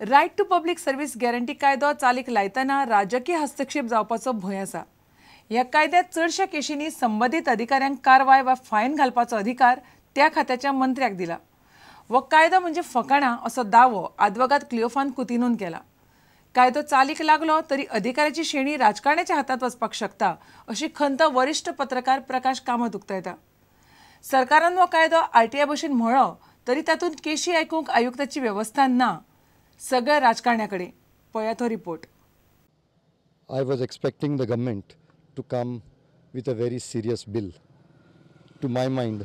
Right to public service guarantee कायदो चालीक लायतना राजकीय हस्तक्षेप जावपाचो भंय आसा. ह्या कायद्यांत चडश्या केशींनी संबंदीत अधिकाऱ्यांक कारवाय वा फायन घालपाचो अधिकार त्या खात्याच्या मंत्र्याक दिला. हो कायदो म्हणजे फकाणां असो दावो आदवोगाद क्लिओफान कुतिनून केला. कायदो चालीक लागलो तरी अधिकाऱ्याची शेणी राजकारण्याच्या हातांत वचपाक शकता अशी खंत वरिश्ठ पत्रकार प्रकाश कामत उक्तायता. सरकारान हो कायदो आरटीआय भशेन म्हळो तरी तातूंत केशी आयकूंक आयुक्ताची वेवस्था ना. सगळ्या राजकारण्या कडेन पळयात हो report. I was expecting the government to come with a very serious bill. To my mind,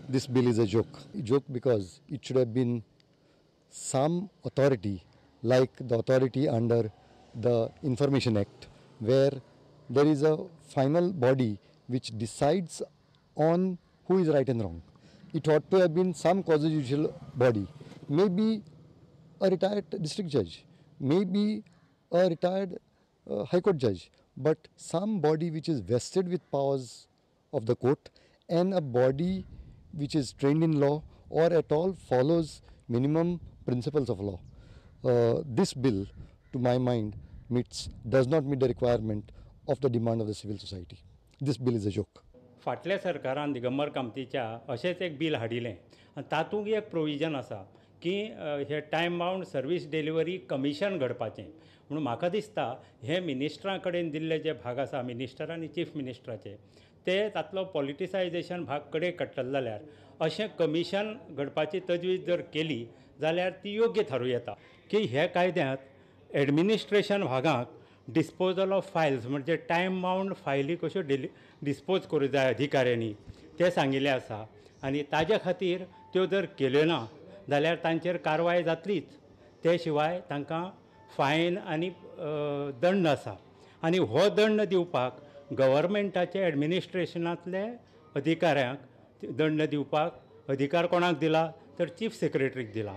this bill is a joke. Joke because it should have been some authority like the authority under the Information Act, where there is a final body which decides on who is right and wrong. It ought to have been some quasi-judicial body, maybe a retired district judge, maybe a retired high court judge, but some body which is vested with powers of the court and a body which is trained in law or at all follows minimum principles of law. This bill, to my mind, does not meet the requirement of the demand of the civil society. This bill is a joke. फाटल्या सरकारान दिगंबर कामतीच्या अशेंच एक bill हाडिल्लें आनी तातूंत एक provision आसा की हे time bound service delivery commission घडपाचें. म्हणून म्हाका दिसता हे मिनिस्टरां कडेन दिल्ले जे भाग आसा, मिनिस्टर आनी चीफ मिनिस्टराचे, ते तातलो पॉलिटिसायजेशन भाग कडेन काडटले जाल्यार अशें कमिशन घडपाची तजवीज जर केली जाल्यार ती योग्य थारूं येता. की ह्या कायद्यांत एडमिनिस्ट्रेशन भागाक डिस्पोजल ऑफ फायल्स म्हणजे टायम बावंड फायली कश्यो डिस्पोज करूं जाय अधिकाऱ्यांनी तें सांगिल्लें आसा आनी ताज्या खातीर त्यो जर केल्यो ना जाल्यार तांचेर कारवाय जातलीच. ते शिवाय तांकां फायन आनी दंड आसा आनी हो दंड दिवपाक गव्हर्मेंटाचे एडमिनिस्ट्रेशनांतले अधिकाऱ्यांक दंड दिवपाक अधिकार कोणाक दिला तर चीफ सेक्रेटरीक दिला.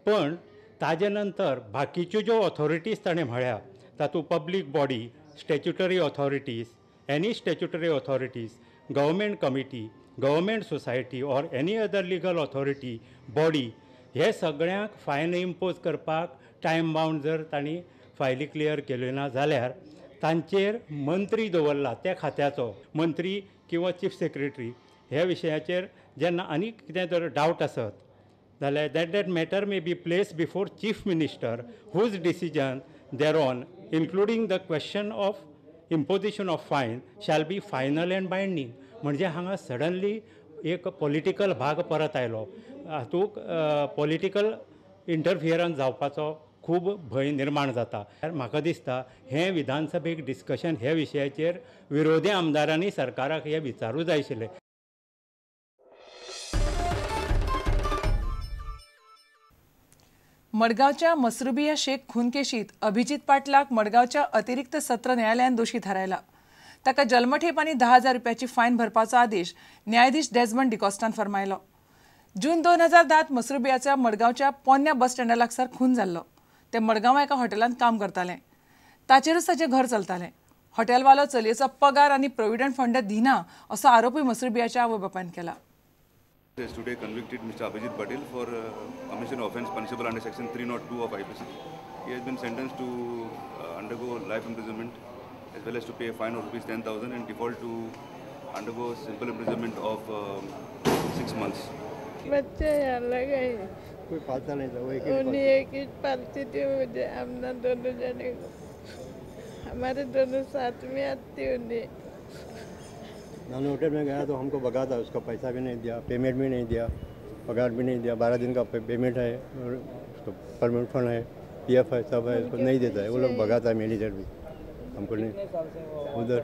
पण ताजे नंतर बाकीच्यो ज्यो ऑथॉरिटीज ताणें म्हळ्या तातूंत public body, statutory authorities, any statutory authorities, government committee, government society or any other legal authority body, हे सगळ्यांक फायन इम्पोज करपाक टायम बावंड जर तांणी फायली क्लियर केल्यो ना जाल्यार तांचेर मंत्री दवरला त्या खात्याचो मंत्री किंवा चीफ सेक्रेटरी ह्या विशयाचेर जेन्ना आनी कितें जर डावट आसत जाल्यार that that matter may be place before chief minister whose decision thereon including the question of imposition of fine shall be final and binding. म्हणजे हांगा सडनली एक पॉलिटिकल भाग परत आयलो. हातूंत पॉलिटिकल इंटरफियरन्स जावपाचो खूब भंय निर्माण जाता. म्हाका दिसता हें विधानसभेक डिस्कशन ह्या विशयाचेर विरोधी आमदारांनी सरकाराक हें विचारूं जाय आशिल्लें. मडगांवच्या मसरुबिया शेख खून केशीत अभिजीत पाटलाक मडगांवच्या अतिरिक्त सत्र न्यायालयान दोशी थारायला. ताका जल्मठेप आनी 10,000 रुपयाची फायन भरपाचो आदेश न्यायाधीश डेजमंड डिकॉस्टान फरमायलो. जून 2010 मसरुबियाच्या मडगांवच्या पोन्न्या बस स्टँडा लागसार खून जाल्लो. ते मडगांवां एका हॉटेलांत काम करतालें. ताचेरूच ताचें घर चलतालें. हॉटेलवालो चलयेचो पगार आनी प्रोविडंट फंड दिना असो आरोपूय मसरुबियाच्या आवय बापायन केला. Has today convicted Mr. Abhijit Patil for commission of offence punishable under section 302 of IPC. He has been sentenced to undergo life imprisonment as well as to pay a fine of rupees 10,000 and default to undergo simple imprisonment of 6 months. बच्चे अलग है, कोई पालता नहीं था, वो एक ही एक ही पालती थी मुझे, हमने दोनों जने को, हमारे दोनों साथ में आती उन्हें। नॉन होटल में गया तो हमको भगा था, उसका पैसा भी नहीं दिया, पेमेंट भी नहीं दिया, पगार भी नहीं दिया। 12 दिन का पेमेंट है और उसको परमानेंट फंड है, पीएफ है, सब है, उसको नहीं देता है। वो लोग भगाता है मैनेजर भी हमको नहीं। उधर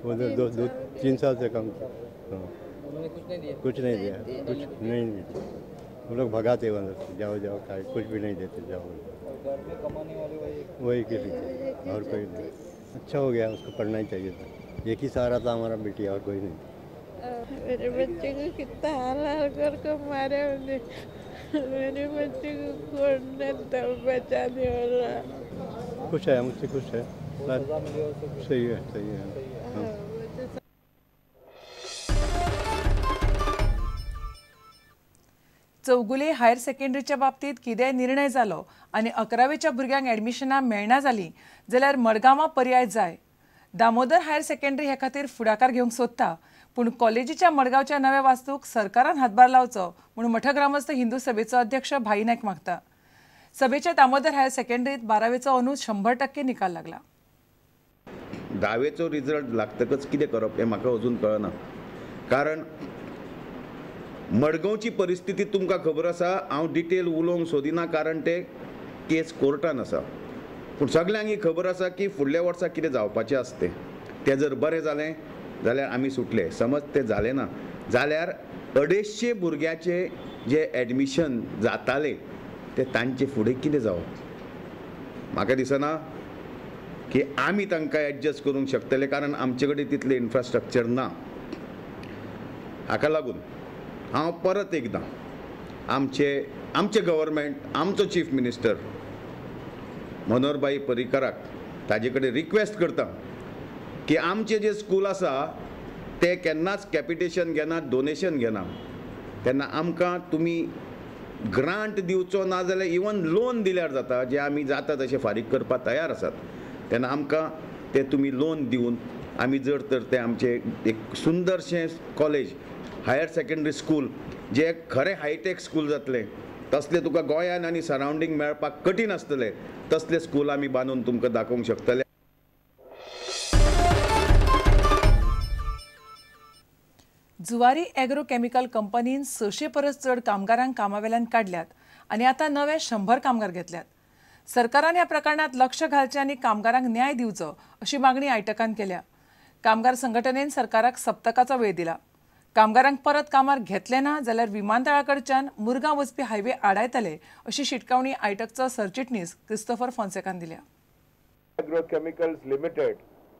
उधर 2-3 साल से काम किया, कुछ नहीं दिया, कुछ नहीं दिया। वो लोग भगाते अंदर से, जाओ जाओ, खाए कुछ भी नहीं देते, जाओ। वही किसी और कोई नहीं। अच्छा हो गया, उसको पढ़ना ही चाहिए था। एक ही सहारा था हमारा बेटी, और कोई नहीं। मेरे बच्चे को कितना हाल हाल करके मारे उन्हें। मेरे बच्चे को कौन बचाने वाला। खुश है, मुझसे खुश है, सही है, सही है। हाँ। चौगुले हायर सेकंडरीच्या बाबतीत कितेंय निर्णय जालो आनी 11वेच्या भुरग्यांक एडमिशनां मेळना जालीं जाल्यार मडगांवां पर्याय जाय. दामोदर हायर सेकंडरी हे खातीर फुडाकार घेवंक सोदता, पूण कॉलेजीच्या मडगांवच्या नव्या वास्तूक सरकारान हातभार लावचो म्हूण मठग्रामस्थ हिंदू सभेचो अध्यक्ष भाई नायक मागता. सभेच्या दामोदर हायर सेकंडरीत 12वेचो अंदू 100% निकाल लागला. 10वेचो रिजल्ट लागतकच कितें करप हें म्हाका अजून कळना, कारण मडगांवची परिस्थिती तुमकां खबर आसा. हांव डिटेल उलोवंक सोदिना कारण ते केस कोर्टान आसा, पूण सगल्यांक ही खबर आसा की फुडल्या वर्सा कितें जावपाचें आसा तें. तें जर बरें जालें जाल्यार आमी सुटले, समज तें जालें ना जाल्यार 250 भुरग्याचे जे एडमिशन जाताले ते तांचे फुडें कितें जावप? म्हाका दिसना की आमी तांकां एडजस्ट करूंक शकतले, कारण आमचे कडेन तितलें इन्फ्रास्ट्रक्चर ना. हाका लागून हांव परत एकदां आमचे गव्हर्मेंट, आमचो चीफ मिनिस्टर मनोहरभाई पर्रीकराक ताजे कडेन रिक्वेस्ट करता की आमचे जे स्कूल आसा ते केन्नाच कॅपिटेशन घेना, डोनेशन घेना. तेन्ना आमकां तुमी ग्रांट दिवचो ना जाल्यार इवन लोन दिल्यार जाता, जे आमी जाता तशें फारीक करपाक तयार आसात. तेन्ना आमकां ते तुमी लोन दिवन आमी जर तर ते आमचें एक सुंदरशें कॉलेज, हायर सेकंडरी स्कूल जे खरें हायटेक स्कूल जातलें तसलें तुका गोंयान आनी सरावंडींग मेळपाक कठीण आसतलें, तसलें स्कूल आमी बांदून तुमकां दाखोवंक शकतले. जुवारी एग्रो केमिकल कंपनीन 600 परस चड कामगारांक कामावेल्यान काडल्यात आनी आतां नवे 100 कामगार घेतल्यात. सरकारान ह्या प्रकरणांत लक्ष घालचें आनी कामगारांक न्याय दिवचो अशी मागणी आयटकान केल्या. कामगार संघटनेन सरकाराक सप्तकाचो वेळ दिला. कामगारांक परत कामार घेतले ना जाल्यार विमानतळा कडच्यान मुरगांव वचपी हायवे आडायतले अशी शिटकावणी आयटकचो सरचिटणीस क्रिस्तोफर फोन्सेकान दिल्या. एग्रो केमिकल्स लिमिटेड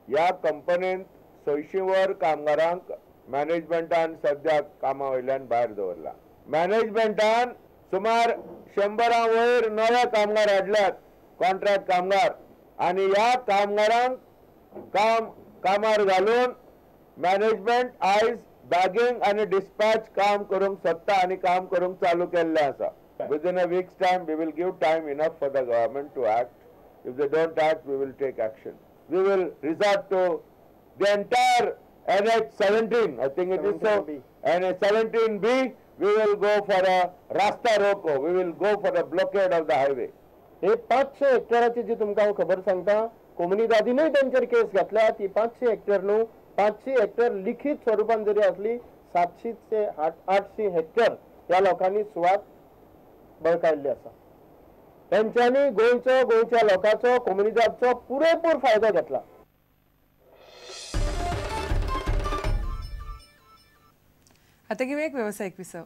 ह्या कंपनीन 600 वर कामगारांक मॅनेजमेंटान सद्याक कामा वयल्यान भायर दवरला. मॅनेजमेंटान सुमार 100 वयर नवे कामगार हाडल्यात, कॉन्ट्रॅक्ट कामगार, आनी ह्या कामगारांक कामार घालून मॅनेजमेंट आयज बॅगिंग आनी डिस्पॅच काम करूंक सोदता आनी काम करूंक चालू केल्लें आसा. Within a week's time we will give time enough for the government to act. If they don't act we will take action. We will resort to the entire NH17, I think it is so, NH17B, we will go for a rasta roko, we will go for a blockade of the highway. हे 500 हेक्टराची जी तुमकां हांव खबर सांगता, कोमुनिदादीनूय तेंचेर केस घातल्या. ती 500 Hector न्हू, 500 हेक्टर लिखीत स्वरुपान जरी आसली 700 ते 800 हेक्टर ह्या लोकांनी सुवात बळकायल्ली आसा. तेंच्यांनी गोंयचो, गोंयच्या लोकांचो, कोमुनिदादचो पुरेपूर फायदो घेतला. आता घेऊया एक व्यावसायिक विसव.